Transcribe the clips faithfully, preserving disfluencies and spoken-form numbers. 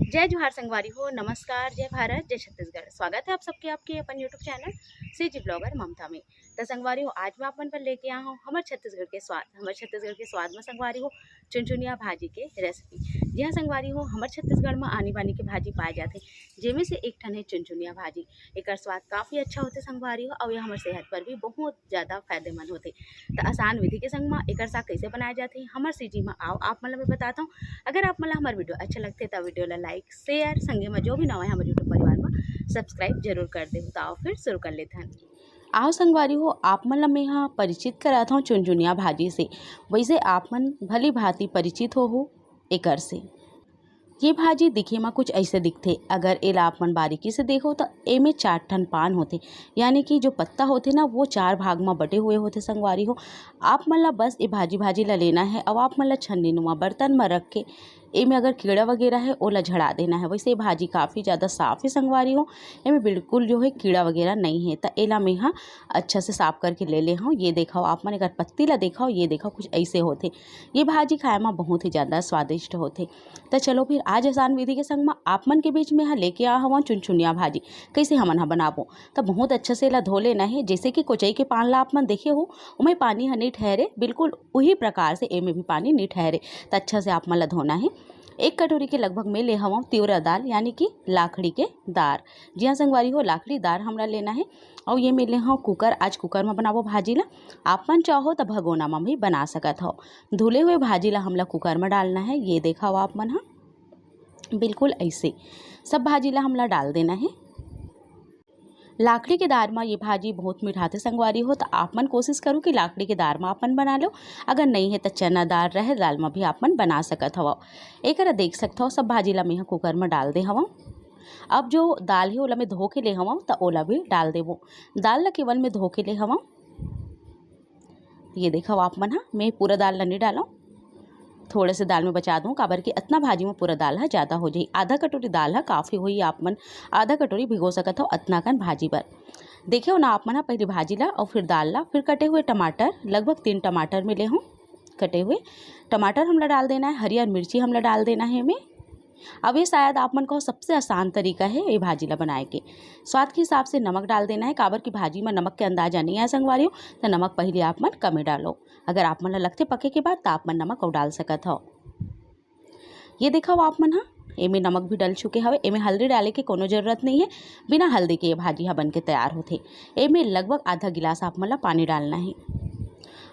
जय जोहार संगवारी हो, नमस्कार, जय भारत, जय छत्तीसगढ़। स्वागत है आप सबके आपके अपन YouTube चैनल सीजी ब्लॉगर ममता में। त संगवारी हो, आज मैं आप मन पर लेके आया हूँ हमर छत्तीसगढ़ के स्वाद, हमर छत्तीसगढ़ के स्वाद में संगवारी हो चुनचुनिया भाजी के रेसिपी। जी हाँ संगवारी हो, हमर छत्तीसगढ़ में आनी बानी के भाजी पाए जाथे, जेमे से एक ठन है चुनचुनिया भाजी। एकर स्वाद काफ़ी अच्छा होथे संगवारी हो, अउ ये हमर सेहत पर भी बहुत ज़्यादा फायदेमंद होथे। त आसान विधि के संग म एकर साग कइसे बनाए जाथे, हमर सीजी म आओ आप मन ल मैं बताथव। अगर आप मन ल हमर वीडियो अच्छा लगथे, त वीडियो ल लाइक, शेयर, संगे म जो भी नवा है हमर YouTube परिवार म, सब्सक्राइब जरूर कर देहू। त आओ फिर शुरू कर लेथन। आओ संगवारी हो, आप मन ल मैं ह परिचित कराथव चुनचुनिया भाजी से। वैसे आप मन भली भांति परिचित होहू एकर से। ये भाजी दिखे म कुछ ऐसे दिखथे। अगर एला आप मन बारीकी से देखो, त एमे चार ठन पान होथे, यानी कि जो पत्ता होथे ना, वो चार भाग म बटे हुए होथे संगवारी हो। आप मन ला बस ये भाजी, भाजी ला लेना है, अउ आप मन ला छन्नी नुमा बर्तन म रख के एमे अगर कीड़ा वगैरह है, ओला झड़ा देना है। वैसे ये भाजी काफ़ी ज़्यादा साफ़ है संगवारी हो, एमे बिल्कुल जो है कीड़ा वगैरह नहीं है। त एला मैं ह अच्छा से साफ़ करके ले ले हूँ। ये देखो आप मन एकर पत्ती ला देखो, ये देखो कुछ ऐसे होथे। ये भाजी खाए म बहुत ही ज़्यादा स्वादिष्ट होथे। त चलो फिर आज आसान विधि के संग म आप मन के बीच में ह लेके आ हवं चुनचुनिया भाजी। कइसे हमन ह बनाबो? त बहुत अच्छा से एला धो लेना हे। जैसे कि कोचई के पान ला आप मन देखे हो, ओमे पानी ह नइ ठहरे, बिल्कुल उही प्रकार से एमे भी पानी नइ ठहरे। त अच्छा से आप मन ला धोना हे। एक कटोरी के लगभग मैं ले हवं तिवरा दाल, यानी कि लाखड़ी के दार। जी हाँ संगवारी हो, लाखड़ी दार हमला लेना हे। अउ ये मैं ले हवं कुकर, आज कुकर म बनाबो भाजी ला। आप मन चाहो त भगोना म भी बना सकत हव। धुले हुए भाजी ला हमला कुकर म डालना है। ये देखव आप मन ह, बिल्कुल ऐसे सब भाजी ला हमला डाल देना है। लाखड़ी के दार म ये भाजी बहुत मिठाथे संगवारी हो, त आप मन कोशिश करू कि लाखड़ी के दार म आप मन बना लो। अगर नहीं है त चना दाल, रहर दाल म भी आप मन बना सकत हव। एकरा देख सकत हव, सब भाजी ला मैं ह कुकर म डाल दे हवं। अब जो दाल है ओला मैं धो के ले हवं, त ओला भी डाल देबो। दाल ला केवल मैं धो के ले हवं। ये देखव आप मन ह, मैं पूरा दाल ल नइ डालव, थोड़े से दाल में बचा दूँ, काबर कि अतना भाजी में पूरा दाल ह ज़्यादा हो जाही। आधा कटोरी दाल ह काफ़ी होही, आप मन आधा कटोरी भिगो सकत हव अतना कन भाजी बर। देखेव ना आप मन ह, पहले भाजी ला अउ फिर दाल ला, फिर कटे हुए टमाटर, लगभग तीन टमाटर मैं ले हूँ कटे हुए। टमाटर हमला डाल देना है, हरियर मिर्ची हमला डाल देना है एमे। अब ये शायद आप मन का सबसे आसान तरीका है ये भाजी ला बनाए के। स्वाद के हिसाब से नमक डाल देना है, काबर कि भाजी में नमक के अंदाजा नहीं आए संगवारी हो, त नमक पहले आप मन कमे डालो। अगर आप मन ला लगथे पके के बाद, त आप मन नमक अउ डाल सकत हव। ये देखव आप मन ह, एमे नमक भी डल चुके हवे, एमे हल्दी डाले के कोनो जरूरत नहीं है। बिना हल्दी के ये भाजी ह बन के तैयार होथे। एमे लगभग आधा गिलास आप मन ला पानी डालना है।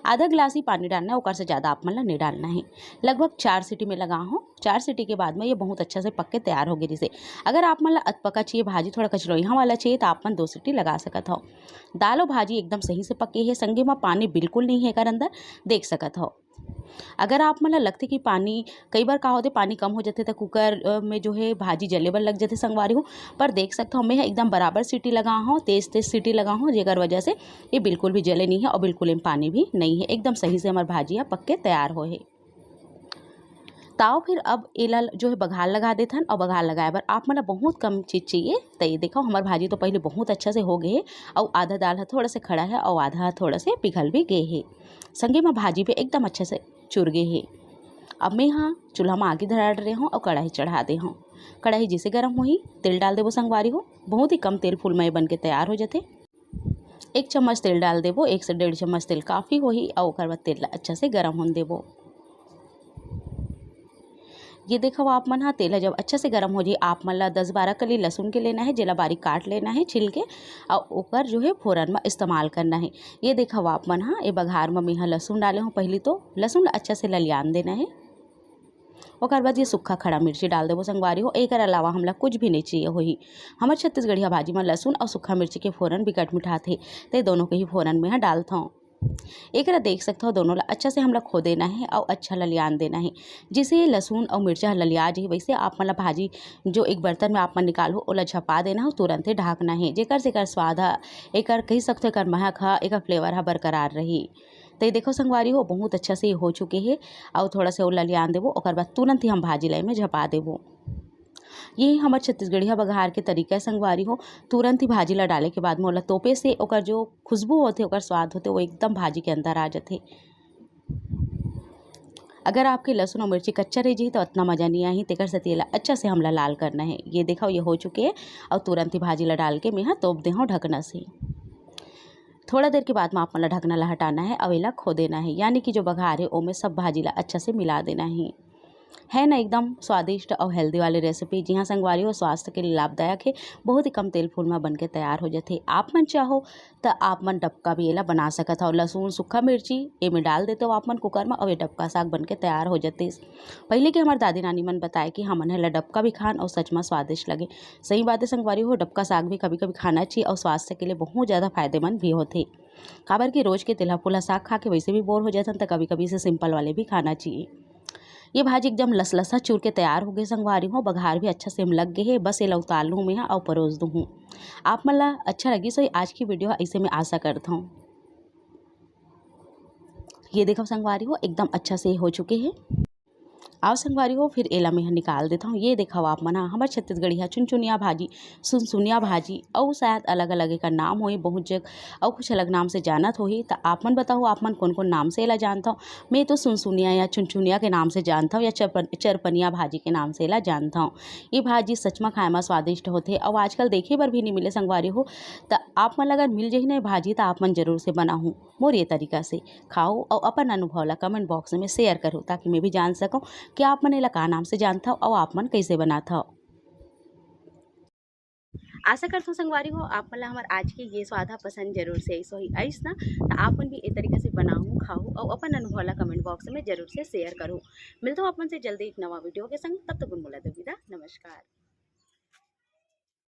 आधा गिलास ही पानी डालना है, ओकर से ज़्यादा आप मन ला नहीं डालना है। लगभग चार सीटी में लगा हूँ। चार सीटी के बाद में ये बहुत अच्छा से पक के तैयार हो गे रिहिसे। अगर आप मन ला अधपका चाहिए भाजी, थोड़ा कचरोइहा वाला चाहिए, त आप मन दो सीटी लगा सकत हव। दाल अउ भाजी एकदम सही से पके हे, संगे म पानी बिल्कुल नहीं है एकर अंदर, देख सकत हव। अगर आप मन ला लगथे कि पानी, कई बार का होथे, पानी कम हो जाथे त कुकर, अ, में जो है भाजी जले बर लग जाथे संगवारी हो, पर देख सकत हव मैं ह एकदम बराबर सीटी लगा हूँ, तेज तेज सीटी लगा हूँ, जेकर वजह से ये बिल्कुल भी जले नहीं है अउ बिल्कुल एम पानी भी नहीं है। एकदम सही से हमर भाजी ह पक के तैयार होए हे। ताव फिर अब एला जो है बघार लगा देथन, अउ बघार लगाए बर आप मन ला बहुत कम चीज चाहिए। त ये देखव, हमर भाजी तो पहले बहुत अच्छा से हो गए हे, अउ आधा दाल ह थोड़ा से खड़ा है, अउ आधा ह थोड़ा से पिघल भी गए हे। संगे म भाजी भी एकदम अच्छा से चुर गए हे। अब मैं ह चूल्हा म आगी धरा डरे हूँ अउ कढ़ाई चढ़ा दे हूँ। कढ़ाई जैसे गरम होही, तेल डाल देबो संगवारी हो। बहुत ही कम तेल फूल मय बन के तैयार हो जाथे। एक चम्मच तेल डाल देबो, एक से डेढ़ चम्मच तेल काफ़ी होही, अउ ओकर बाद तेल ला अच्छा से गरम होन देबो। ये देखव आप मन ह, तेल ह जब अच्छा से गरम हो जाही, आप मन ला दस बारह कली लहसुन के लेना है, जेला बारीक काट लेना है छिल के, अउ ओकर जो है फोरन म इस्तेमाल करना है। ये देखव आप मन ह, ए बघार म मैं ह लहसुन डाले हूँ। पहली तो लहसुन ला अच्छा से ललियान देना है। ओकर बाद ये सुक्खा खड़ा मिर्ची डाल देबो संगवारी हो। एकर अलावा हमला कुछ भी नहीं चाहिए होही। हमर छत्तीसगढ़िया भाजी म लहसुन अउ सुक्खा मिर्ची के फोरन बिकट मिठाथे, ते दोनों के ही फोरन में ह डालथौं। एकरा देख सकथव, दोनों ला अच्छा से हमला खो देना है अउ अच्छा ललियान देना है। जैसे ये लहसुन अउ मिर्चा ह ललिया जाही, वैसे आप मन ला भाजी जो एक बर्तन में आप मन निकालहू, ओला झपा देना है, तुरंत ही ढाकना है, जेकर से एकर स्वाद ह, एकर कही सकथव, एकर महक ह, एकर फ्लेवर ह बरकरार रही। तो ये देखो संगवारी हो, बहुत अच्छा से ये हो चुके हे। अउ थोड़ा से ओला लियान देबो, ओकर बाद तुरंत ही हम भाजी ला एमे झपा देबो। ये हमर छत्तीसगढ़िया बघार के तरीका है संगवारी हो। तुरंत ही भाजी ला डाले के बाद में ओला तोपे से ओकर जो खुशबू होथे, ओकर स्वाद होथे, वो एकदम भाजी के अंदर आ जाथे। अगर आपके लहसुन अउ मिर्ची कच्चा रह जाही, तो अतना मजा नहीं आही, तेकर सेती एला अच्छा से हमला लाल करना है। ये देखो, ये हो चुके है, अउ तुरंत ही भाजी ला डाल के मैं हा तोप दे हूँ ढकना से। थोड़ा देर के बाद में आप मन ला ढकना ला हटाना है, अउ एला खो देना है, यानी कि जो बघार है, ओमे सब भाजी ला अच्छा से मिला देना है। है ना एकदम स्वादिष्ट अउ हेल्दी वाली रेसिपी। जी हाँ संगवारी हो, स्वास्थ्य के लिए लाभदायक है, बहुत ही कम तेल फूल में बन के तैयार हो जाथे। आप मन चाहो त आप मन डबका भी एला बना सकत हव। लहसुन, सूखा मिर्ची एमे डाल देते हो आप मन कुकर में, अउ ये डबका साग बन के तैयार हो जाथे। पहले के हमार दादी नानी मन बताए कि हमन एला डबका भी खान अउ सच में स्वादिष्ट लगे। सही बात है संगवारी हो, डबका साग भी कभी कभी खाना चाहिए अउ स्वास्थ्य के लिए बहुत ज़्यादा फायदेमंद भी होथे। काबर कि रोज के तेलहा फूलहा साग खा के वैसे भी बोर हो जाथन, त कभी कभी इसे सिंपल वाले भी खाना चाहिए। ये भाजी एकदम लसलसा चूर के तैयार हो गए संगवारी हो, बघार भी अच्छा से लग गए है। बस एला उतार लूँ मैं हा अउ परोस दूँ। आप मन ला अच्छा लगिस होही आज की वीडियो, ऐसे मैं आशा करता हूँ। ये देखो संगवारी हो, एकदम अच्छा से हो चुके हैं। आओ संगवारी हो, फिर एला मैं हा निकाल देता हूँ। ये देखो आप मन हा, हमर छत्तीसगढ़िया चुनचुनिया भाजी, सुनसुनिया भाजी, अउ शायद अलग-अलग एकर नाम होही, बहुत जग अउ कुछ अलग नाम से जानत होही। त आप मन बताओ, आप मन कोन-कोन नाम से एला जानत हव? मैं तो सुनसुनिया या चुनचुनिया के नाम से जानत हव, या चरपन-, चरपनिया भाजी के नाम से एला जानत हव। ये भाजी सच म खाए म स्वादिष्ट होथे, अउ आजकल देखे बर भी नइ मिले संगवारी हो। त आप मन ला अगर मिल जही ना ये भाजी, त आप मन जरूर से बनाहू। मोर ये तरीका से खाओ अउ अपन अनुभव ला comment box में share करो, ताकि मैं भी जान सकूं कि आप मन एला का नाम से जानत हव अउ आप मन कैसे बनात हव। आशा करत हूँ संगवारी हो, आप मन ला हमर आज के ये स्वाद ह पसंद जरूर से आइस होही। आइस ना, त आप मन भी ए तरीका से बनाहू, खाहू अउ अपन अनुभव ला comment box में जरूर से share करो। मिलता हूँ आप मन से जल्दी एक नवा वीडियो के संग, तब तक गुनगुला दो विदा, नमस्कार।